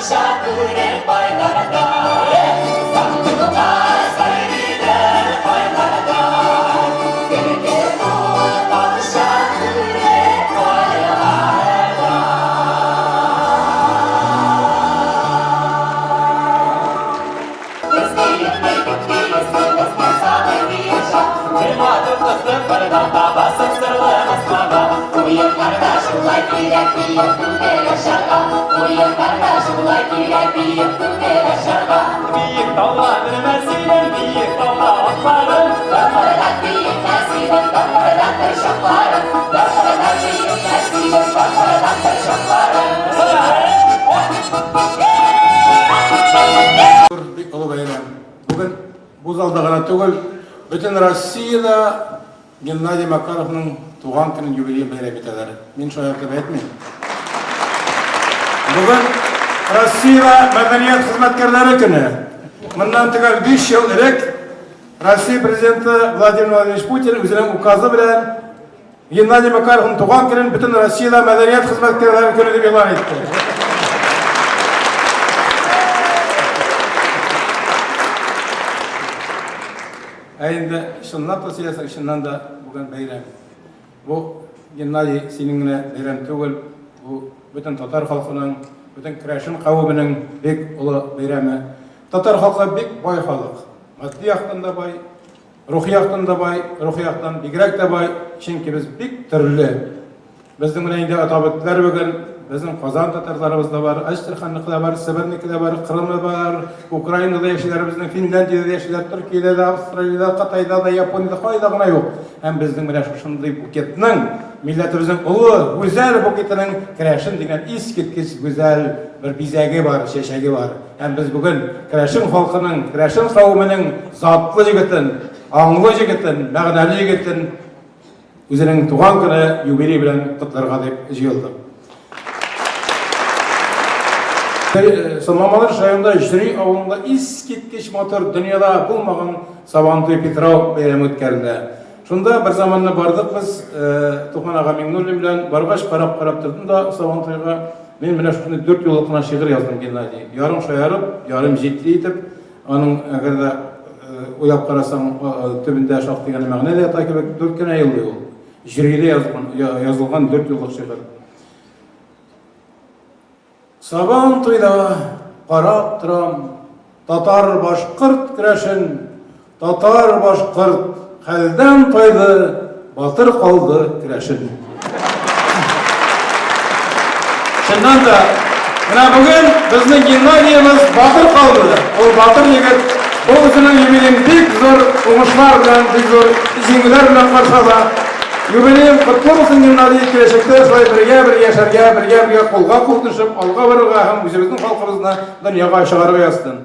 Падишаһ байларда. Сандугач сайрыйдыр кайларда. Көлке бу падишаһ байларда. Уеннарда шулай кирәк биеп күңел ачарга, Уеннарда шулай кирәк биеп күңел ачарга. Биек тауга менмәс идем, биек тауга атларым. Тамырдан биетмәс идем, тамырдан бер чакларым. Тамырдан биетмәс идем, тамырдан бер чакларым. Бик олы бәйрәм. Бүген бу залда гына түгел, бөтен Россиядә Геннадий Макаровның туган көнен юбилеен бәйрәм итәләр. Мин шаяртып әйтмим. Бүген Россиядә мәдәният хезмәткәрләре көне. Моннан төгәл 5 ел элек Россия президенты Владимир Владимирович Путин үзенең указы белән Геннадий Макаровның туган көнен бөтен Россиядә мәдәният хезмәткәрләре көне дип игълан итте. Ә инде чынлап та сөйләсәк, чыннан да бүген бәйрәм. Бу Геннадий синең генә бәйрәм түгел, бу бөтен татар халкының, бөтен керәшен кавеменең бик олы бәйрәме. Татар халкы бик бай халык. Матди яктан да бай, рухи яктан да бай, рухи яктан бигрәк тә бай, чөнки без бик төрле. Безнең менә инде атап үттеләр бүген, безнең Казан татарларыбыз да бар, Әстерханныкы да бар, Себернеке дә бар, Кырымы бар, Украинада яшиләр безнең, Финляндиядә яшиләр, Төркиядә дә, Австралиядә, Кытайда да, Япониядә, кайда гына юк. Һәм безнең менә шушындый букетның, милләтебезнең олы, гүзәл букетының керәшен дигән искиткеч гүзәл бер бизәге бар, чәчәге бар. Һәм без бүген керәшен халкының, керәшен кавеменең затлы егетен, аңлы егетен, мәгънәле егетен үзенең туган көне юбилей белән котларга дип җыелдык. Мамадыш районында Җөри авылында искиткеч матур дөньяда булмаган Сабантуй Петрау бәйрәме үткәрелде. Шунда бер заманны бардык без Туфан ага Миңнуллин белән баргач карап-карап тордым да Сабантуйга мин менә шушындый дүрт юллык кына шигырь яздым Геннадий. Ярым шаярып, ярым җитди итеп, аның әгәр дә уйлап карасаң, төбендә шактый гына мәгънә дә ята кебек, дүрт кенә юл ул. Җөридә язылган дүрт юллык шигырь. Сабан туйда карап торам, татар башкорт көрәшен, татар башкорт хәлдән тайды, батыр калды керәшен. Чыннан да, менә бүген безнең гимназиябез батыр калды. Ул батыр егет, бу үзенең юбилеен бик зур уңышлар белән, бик зур җиңүләр белән каршы ала. Юбилеем котлы булсын, гимназия, киләчәктә шулай бергә-бергә яшәргә, бергә-бергә кулга-кул төшеп, алга барырга һәм үзебезнең халкыбызны дөньяга чыгарырга язсын.